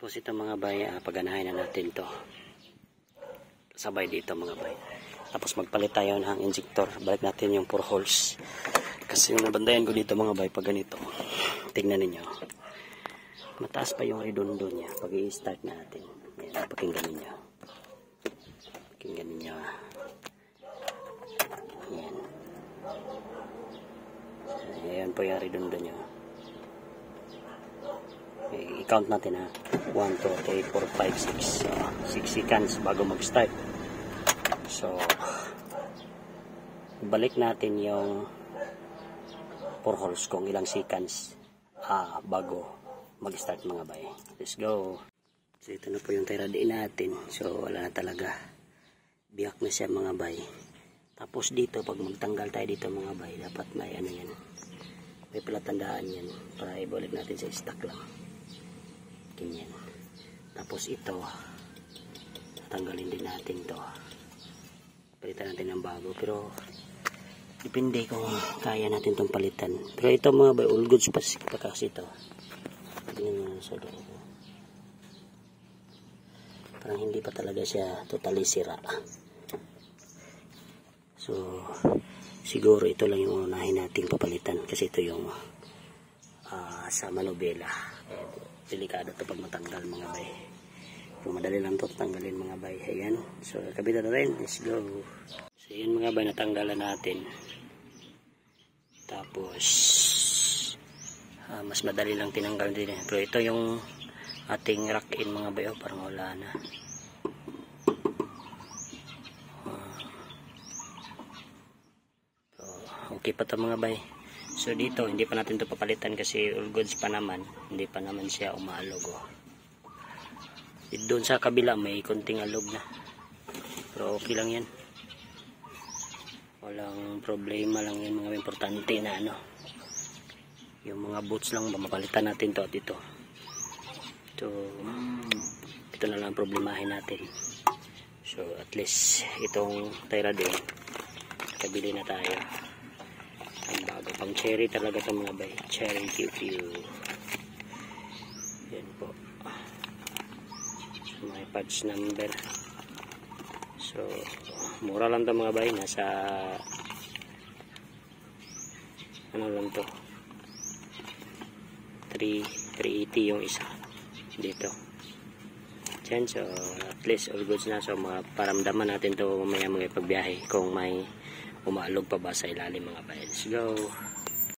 Tapos ito mga bay, paganahin na natin to sabay dito mga bay. Tapos magpalit tayo ng injector. Balik natin yung 4 holes. Kasi yung nabandayan ko dito mga bay, pag ganito, tingnan ninyo, mataas pa yung redondo niya pag i-start natin. Ayan, pakinggan ninyo. Pakinggan ninyo. Ayan. Ayan po yung redondo niya. I-count natin ha. 1, 2, 3, 4, 5, 6. So, 6 seconds bago mag-start. So, balik natin yung 4 holes kung ilang seconds bago mag-start mga bay. Let's go. So, ito na po yung tiradiin natin. So, wala na talaga. Biyak na siya mga bay. Tapos dito, pag magtanggal tayo dito mga bay, dapat may ano yan. May palatandaan yan para ibalik natin sa stock lang. Ganyan. Tapos ito, tatanggalin din natin to. Palitan natin ng bago. Pero, depende kung kaya natin itong palitan. Pero ito mga bay, all goods pa kasi ito. Tingnan nyo sa loob. Parang hindi pa talaga siya totally sira. So, siguro ito lang yung unahin nating papalitan. Kasi ito yung sa manobela. Delikado ito pag matanggal mga bay. Kung madali lang ito tanggalin mga bay. Ayan. So, kabitan na rin. Let's go. So, yun mga bay, natanggalan natin. Tapos, mas madali lang tinanggal din. Pero ito yung ating rack in mga bay. Parang wala na. So, okay pa ito mga bay. So dito, hindi pa natin ito papalitan kasi all goods pa naman. Hindi pa naman siya umaalog. Doon sa kabila may konting alog na. Pero okay lang yan. Walang problema lang yan mga importante na ano. Yung mga boots lang, mapalitan natin to at ito. So, ito na lang problemahin natin. So at least itong tira din, kabili na tayo. Ang bago pang cherry talaga ito mga bay. Cherry QQ. Yan po. So, may patch number. So mura lang ito mga bay. Nasa ano lang to, 380 yung isa dito. Yan. So at least all goods na. So paramdaman natin to mamaya mga pagbiyahe kung may umaalog pa ba sa ilalim mga bay. Let's go.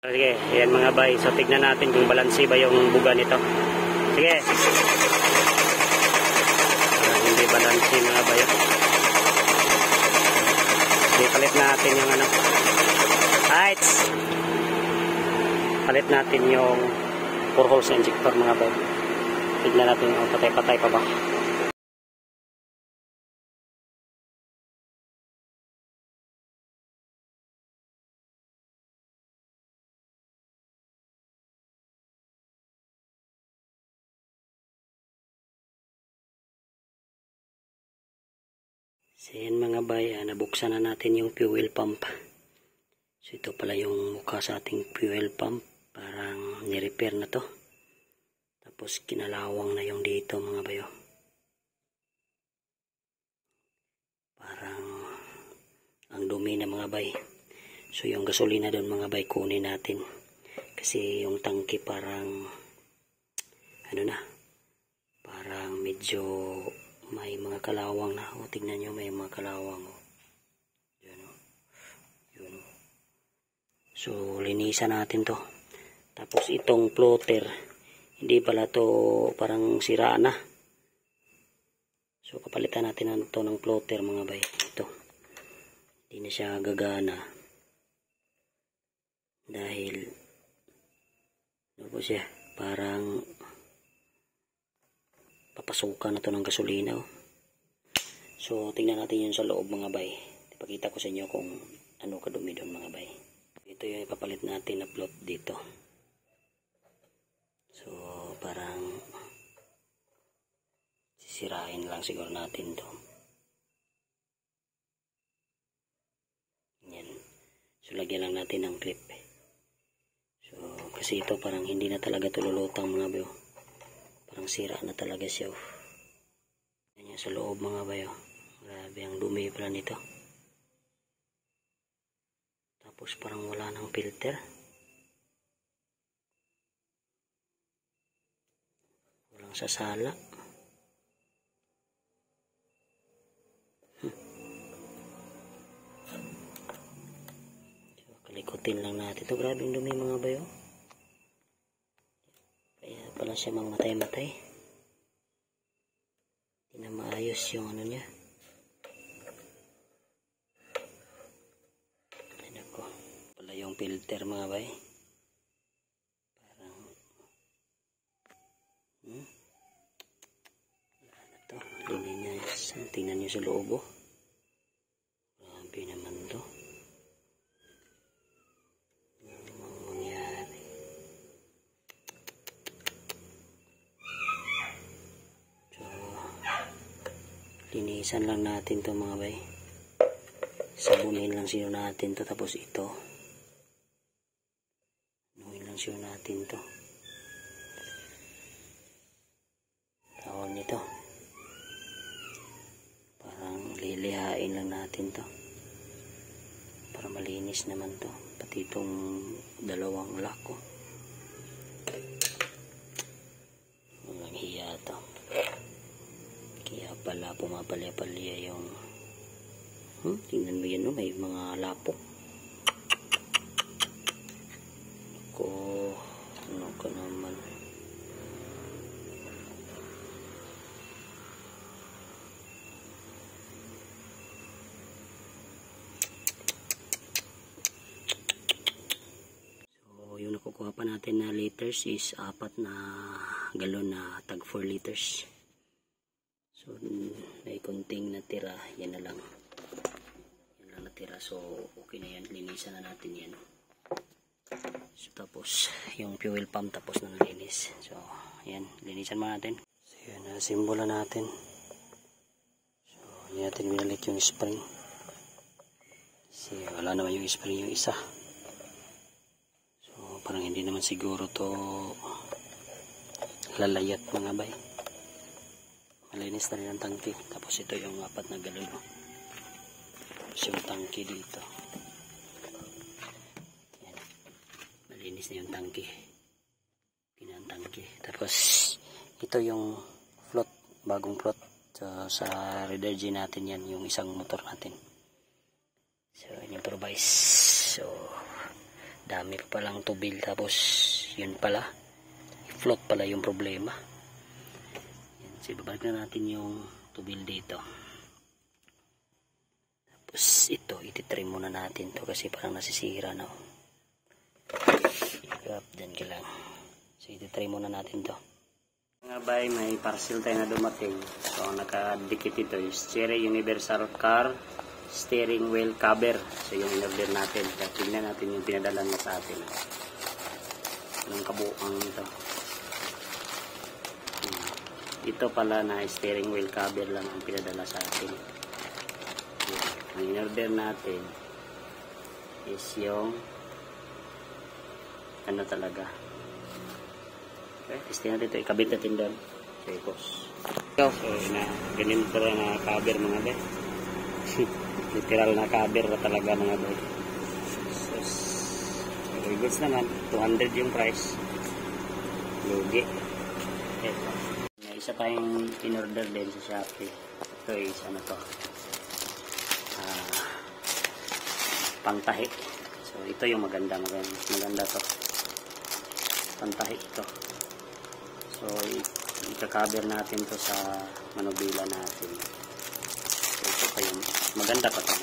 Sige, ayan mga bay. So tignan natin kung balanse ba yung buga nito. Sige. Hindi balanse mga bay. Sige, palit natin yung ano. Right. Palit natin yung 4 holes injector mga bay. Tignan natin yung patay-patay pa ba. So yan mga bay, nabuksan na natin yung fuel pump. So ito pala yung mukha sa ating fuel pump. Parang nirepair na to. Tapos kinalawang na yung dito mga bayo. Parang ang dumi na mga bay. So yung gasolina doon mga bay, kunin natin. Kasi yung tangke parang ano na, parang medyo may mga kalawang na. O tignan nyo, may mga kalawang. Yan, yun. So linisan natin to. Tapos itong floater, hindi pala to, parang sira na. So kapalitan natin ito ng floater mga bay. Ito, hindi na siya gagana dahil ano po siya, parang papasukan na to ng gasolina. So tingnan natin yun sa loob mga bay. Ipakita ko sa inyo kung ano kadumi doon mga bay. Ito yung ipapalit natin na float dito. So parang sisirain lang siguro natin to. Yan. So lagyan lang natin ng clip. So kasi ito parang hindi na talaga tululutang mga bay. Parang sira na talaga siya. Yan sa loob mga bayo. Grabe ang dumi pala nito. Tapos parang wala ng filter. Walang sasala. So, kalikutin lang natin ito. Grabe ang dumi mga bayo. Kaya pala siya mamatay-matay. Hindi na maayos yung ano niya. Ayan ako. Pala yung filter mga bay. Parang wala na to. Lininis. Tingnan nyo sa loob. Grabe naman to. Linisan lang natin to mga bay. Sabunin lang siyo natin to. Tapos ito. Anuhin lang siyo natin to. Tawag nito. Parang lilihain lang natin to. Para malinis naman to. Pati itong dalawang lako. Walang hiya to. Kaya pala pumapalya-palya yung tingnan mo yan, no? May mga lapok. Ano ka naman. So yung nakukuha pa natin na liters is 4 na galon na tag 4 liters. So, may konting natira. Yan na lang. Yan lang natira. So, okay na yan. Linisan na natin yan. So, tapos, yung fuel pump tapos na nalinis. So, yan. Linisan mo natin. So, yan. Nasimbula natin. So, hindi natin binalik yung spring. Kasi, wala naman yung spring yung isa. So, parang hindi naman siguro to lalayat mga bay. Malinis na rin ang tangke. Tapos ito yung 4 na galon. Tapos yung tangke dito. Yan. Malinis na yung tangke. Pinang tangke. Tapos ito yung float. Bagong float. So, sa Redergy natin yan. Yung isang motor natin. So yun yung improvise. So dami pa palang tubil. Tapos yun pala. Float pala yung problema. So, ibabalik na natin yung tubil dito. Tapos, ito, ititrim muna natin to kasi parang nasisira na. Ikap, dyan ka lang. So, ititrim muna natin to. Mga bay, may parcel tayo na dumating. So, nakadikit ito is Cherry Universal Car Steering Wheel Cover. So, yung in-order natin. Kaya tingnan natin yung pinadala na sa atin. Anong kabuang ito. Ito pala na steering wheel cover lang ang pinadala sa atin. Ang in-order natin is yung ano talaga. Okay, testing natin ito. Ikabit natin doon. So, na ganyan pala na cover mga be. Literal na cover na talaga mga be. So, very goods naman. 200 yung price. Lugi. Ito. Isa tayong in-order din sa Shopee. Ito is ano to. Pangtahi. So ito yung maganda to. Pangtahi ito. So ika-cover natin to sa manubila natin. So ito pa yung maganda pa to.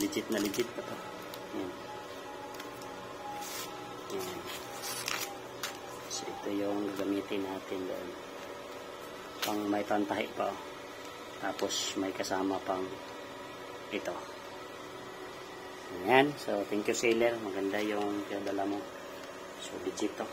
Legit na legit pa to. Yan. Yan. So ito yung gagamitin natin doon. May pantahi pa. Tapos may kasama pang ito. Ayan. So thank you seller. Maganda yung pinadala mo. So legit to.